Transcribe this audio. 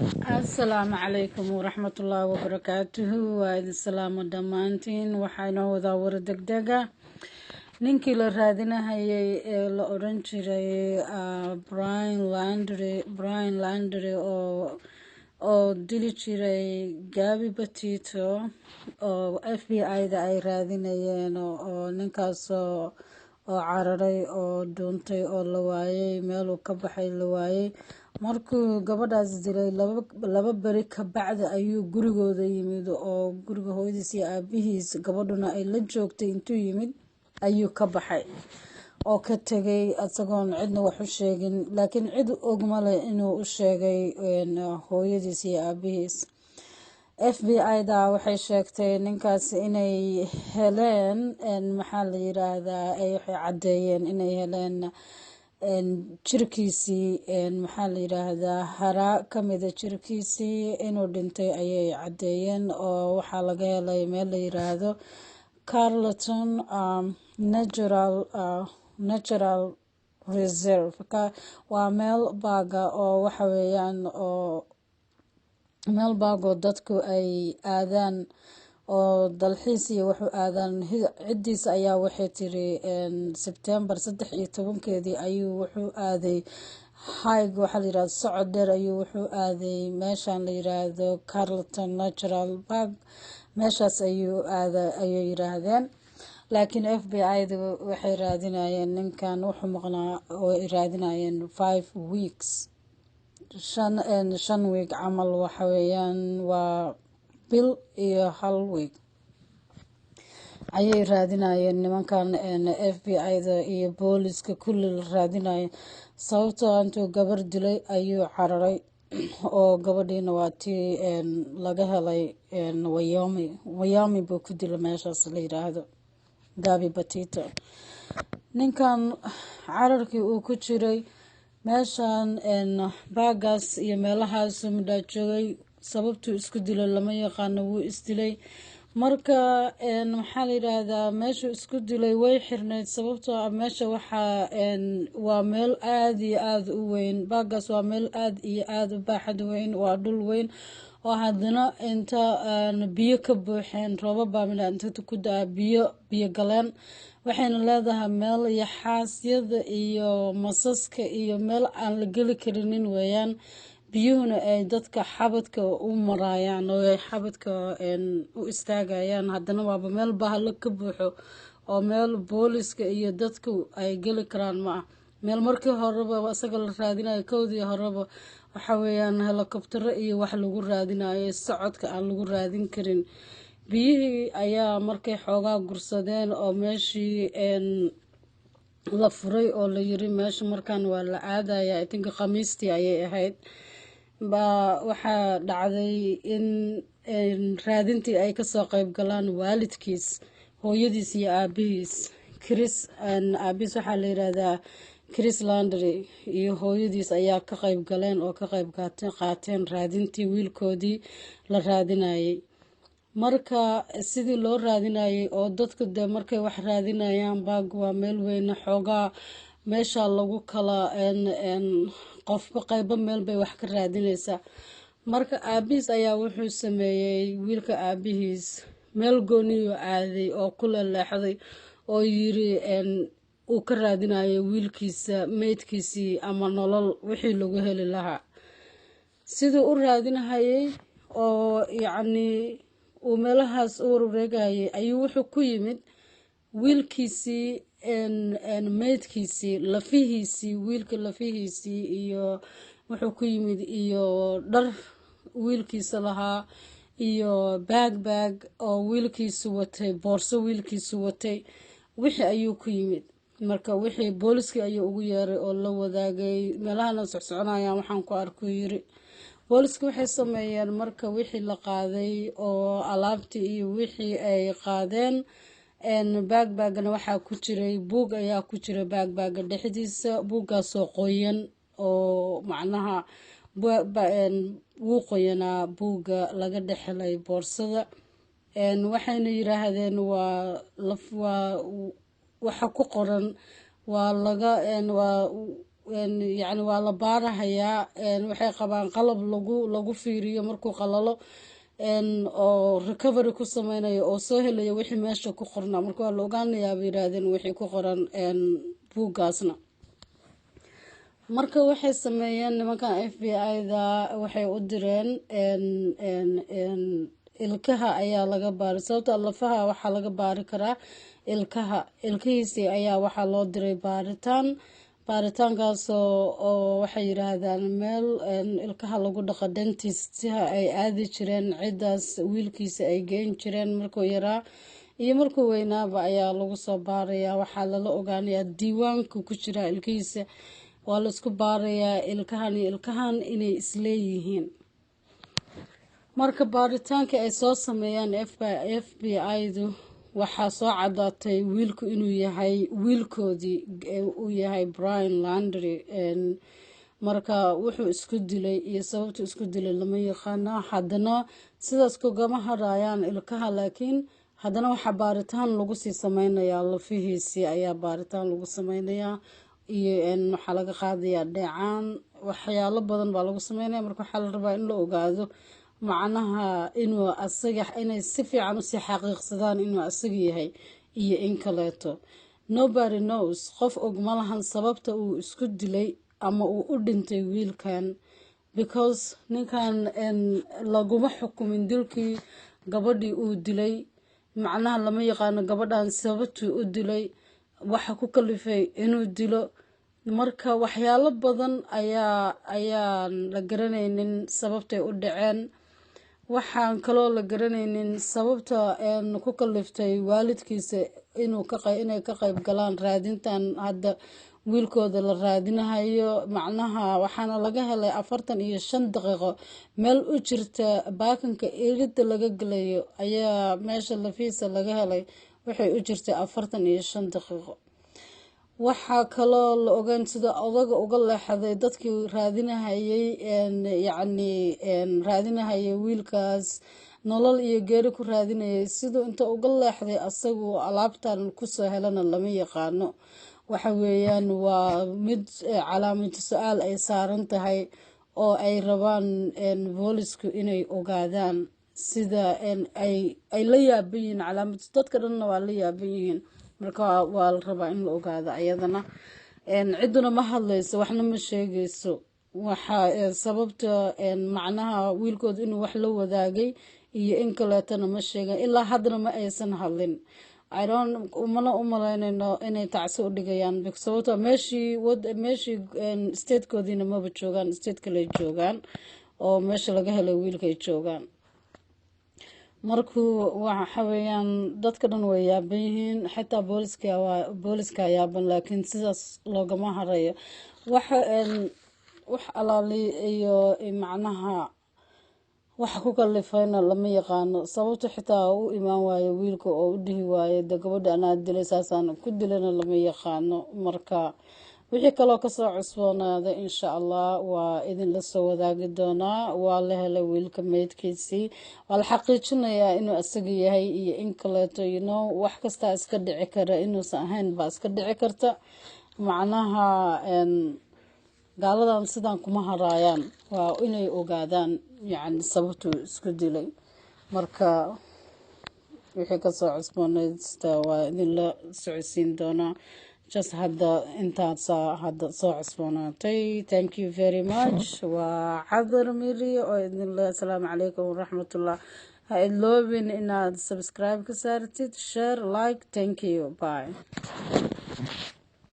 Asalaamu calaykum waraxmatullaahi wabarakaatuhu. Waa idin salaamo dhammaantiin. Waxaa inoo wadaa war degdega. Ninkii la raadinahayay ee la odhan jiray Brian Laundrie, Brian Laundrie oo dili jiray Gabby Petito, oo FBI da ay raadinayeen, oo ninkaas oo cararay oo dhuuntay oo la waayay, meeluu ka baxay la waayay. Markuu gabadhaas dilay 2 beri ka bacdi ayuu gurigooda yimid, oo guriga hooyadiis iyo aabihiis, gabadhuna ay la joogtay. Intuu yimid ayuu ka baxay oo ka tegay isagoon cidna wax u sheegin, laakiin cid og male inuu u sheegay hooyadiis iyo aabihiis. FBI da waxay sheegtay ninkaas inay heleen, maxaa la yiraahdaa, waxay caddeeyeen inay heleen jirkiisii, maxaa la yiraahdaa, haraa kamida jirkiisii. Inuu dhintay ayay caddeeyeen, oo waxaa laga helay meel la yiraahdo Carlton Natural Reserve. Waa meel park-ga oo waxa weeyaan oo meel park-goo dadku ay aadaan oo dalxiis iyo waxu aadaan. Ciddiisa ayaa waxay tiri Sebtembar 13-keedii ayuu wuxuu aaday hike, waxaa la yirahdo socod dheer, ayuu wuxuu aaday meeshan la yiraahdo Carlton Natural Park. Meeshaas ayuu aaday ayay yiraahdeen, laakiin FBI da waxay raadinayeen ninkan. Wuxuu maqnaa oo ay raadinayeen 5 weeks, 5 week camal, waxa weeyaan waa bil iyo hal week ayay raadinayeen nimankan FBI da iyo booliska kulli la raadinayeen, sababtoo intuu gabar dilay ayuu cararay, oo gabadhiina waa tii laga helay Wyoming. Wyoming buu ku dilay, meeshaas la yiraahdo, Gabby Petito. Ninkan cararkii uu ku jiray meeshan park-gaas iyo meelahaas midhaa joogay, sababtuu isku dilo lama yaqaano. Wuu isdilay. Marka maxaa la yiraahdaa, meeshuu isku dilay way xirnayd, sababtoo ah meesha waxaa waa meel aada iyo aada u weyn. Park-gaas waa meel aada iyo aada u baaxad weyn, waa dhul weyn oo haddana inta biyo ka buuxeen, roobabaa midha inta ku da-a biyo galeen. Waxayna leedahay meel iyo xaasyada iyo masaska iyo meel aan la geli karinin weeyaan, biyuhuna ay dadka xabadka u maraayaan oo ay xabadka u istaagayaan. Haddana waaba meel bahalo ka buuxo oo meel booliska iyo dadku ay geli karaan ma ah. Meel markii horeba isaga la raadinayo, kowdii horeba waxa weeyaan helikobtero iyo wax lagu raadinayo, socodka aan lagu raadin karin. Biyihii ayaa markay xoogaa gursadeen oo meeshii la furay oo la yiri meesha markaan waa la aadaya, itinka Khamiistii ayay ahayd, baa waxaa dhacday in raadintii ay kasoo qeyb galaan waalidkiis, hooyadiis iyo aabihiis. Chris, aabihiis waxaa la yiraahdaa Chris Laundrie, iyo hooyadiis ayaa ka qeyb galeen oo ka qeyb qaateen raadintii wiilkoodii la raadinayay. Marka sidii loo raadinayay oo dadka dee markay wax raadinayaan, park waa meel weyne, xoogaa meesha lagu kala qofba qeybo meel bay wax ka raadinaysaa. Marka aabihiis ayaa wuxuu sameeyey, wiilka aabihiis meel gooniyu aaday oo ku leleexday oo yiri uu ka raadinayo wiilkiisa meydkiisii ama nolol wixii lagu heli lahaa. Siduu u raadinahayay oo yacnii uu meelahaas u warwareegayay ayuu wuxuu ku yimid wiilkiisii meydkiisii, lafihiisii, wiilka lafihiisii, iyo wuxuu ku yimid iyo dhar wiilkiisa lahaa iyo backpack oo wiilkiisu watay, boorso wiilkiisu watay, wixii ayuu ku yimid. Marka wixii booliskii ayuu ugu yeeray oo la wadaagay, meelahana socsoconayaan waxaan ku arkuu yiri. Booliska waxay sameeyeen marka wixii la qaaday oo alaabtii iyo wixii ay qaadeen. Backpack-gana waxaa ku jiray buug ayaa ku jira backpack-ga dhexdiisa, buuggaasoo qoyan oo macnaha wuu qoyanaa buugga laga dhex helay boorsada. Waxayna yiraahdeen waa waxa ku qoran waa laga waa Yacni waa la baarahayaa. Waxay qabaan qalab lagu fiiriyo markuu qalalo oo recovery ku sameynayo oo soo helayo wixii meesha ku qornaa. Marka waa la ogaanayaa, bay yiraahdeen, wixii ku qoran buuggaasna. Marka waxay sameeyeen nimankan FBI-da, waxay u direen ilkaha ayaa laga baaray, sababta lafaha waxaa laga baari karaa ilkaha. Ilkihiisii ayaa waxaa loo diray baaritaan. Baaritaankaasoo oo waxay yiraahdaan meel ilkaha lagu dhaqo, dentist-ha, ay aadi jireen ciddaas, wiilkiisa ay geyn jireen markuu yaraa iyo markuu weynaaba, ayaa lagu soo baarayaa. Waxaa lala ogaanayaa diiwaanka ku jira ilkihiisa. Waa la isku baarayaa ilkahan iyo ilkahan inay isleeyihiin. Marka baaritaanka ay soo sameeyaan FBI-du, waxaa soo cadaatay wiilku inuu yahay wiilkoodii, uu yahay Brian Laundrie. Marka wuxuu isku dilay iyo sababtuu isku dilay lama yaqaano. Haddana sidaas kugama harayaan ilkaha, laakiin haddana waxaa baaritaan lagu sii sameynayaa lafihiisii ayaa baaritaan lagu sameynayaa, iyo waxaa laga qaadayaa dheecaan, waxyaalo badan baa lagu sameynaya. Marka waxaa la rabaa in la ogaado macnaha inuu asaga, inay si fiican usii xaqiiqsadaan inuu asaga yahay iyo in kaleeto. Nobody knows, qof og ma lahan sababta uu isku dilay ama uu u dhintay wiilkan, because ninkan laguma xukumin dilkii gabadhii uu dilay. Macnaha lama yaqaano gabadhan sababtuu u dilay, waxa ku kalifay inuu dilo. Marka waxyaalo badan ayaan la garanaynin sababtay u dhaceen. Waxaan kaloo la garanaynin sababta ku kaliftay waalidkiisa inay ka qayb galaan raadintan hadda wiilkooda la raadinahayo. Macnaha waxaana laga helay 45 daqiiqo meel u jirta parking-ka irida laga gelayo ayaa meesha lafiisa laga helay. Waxay u jirtay 45 daqiiqo. Waxaa kaloo la ogeyn sida odaga uga leexday dadkii raadinahayay, yacni raadinahayay wiilkaas, nolol iyo geeri ku raadinayay. Siduu inta uga leexday asagu alaabtan kusoo helana lama yaqaano. Waxa weeyaan waa mid calaamatu su-aal ay saaran tahay oo ay rabaan boolisku inay ogaadaan sida ay la yaaban yihiin calaamad. Dadka dhanna waa la yaaban yihiin. Marka waa la rabaa in la ogaado ayadana. Cidduna ma hadlayso, waxna ma sheegayso. Waxa sababta macnaha wiilkooda inuu wax la wadaagay iyo in kaleetana ma sheegan ilaa haddana, ma aysan hadlin. Mana u malaynayno inay tacsi u dhigayaan, sababto meeshii state-koodiina maba joogaan, state kale joogaan oo meesha laga helay wiilkay joogaan. Markuu waxa weeyaan dadka dhan way yaaban yihiin, xitaa booliska waa booliska yaaban, laakiin sidaas loogama harayo. Waxa wax alaali iyo macnaha waxa ku kalifayna lama yaqaano. Sababta xitaa u imaan waayo wiilka oo u dhihi waayo de gabadha anaa dilay, saasaan ku dilayna, lama yaqaano. Marka wixii kaloo kasoo cusboonaaday, insha Allah, waa idinla soo wadaagi doonaa. Waa la helay wiilka meydkiisii, waa la xaqiijinayaa inuu isaga yahay iyo in kaleeto. Wax kastaa iska dhici kara, inuusan ahayn baa iska dhici karta. Macnaha gaaladan sidaan kuma haraayaan, waa inay ogaadaan yacni sababtuu isku dilay. Marka wixii kasoo cusboonaysta waa idinla socodsiin doonaa. Just hadda intaasaa hadda soo cusboonaatay. Thank you very much. Waa Cadar Miri oo idinle asalaamu calaykum waraxmatullah. Ha iloobin inaad subscribe ka saartid, share, like. Thank you, bye.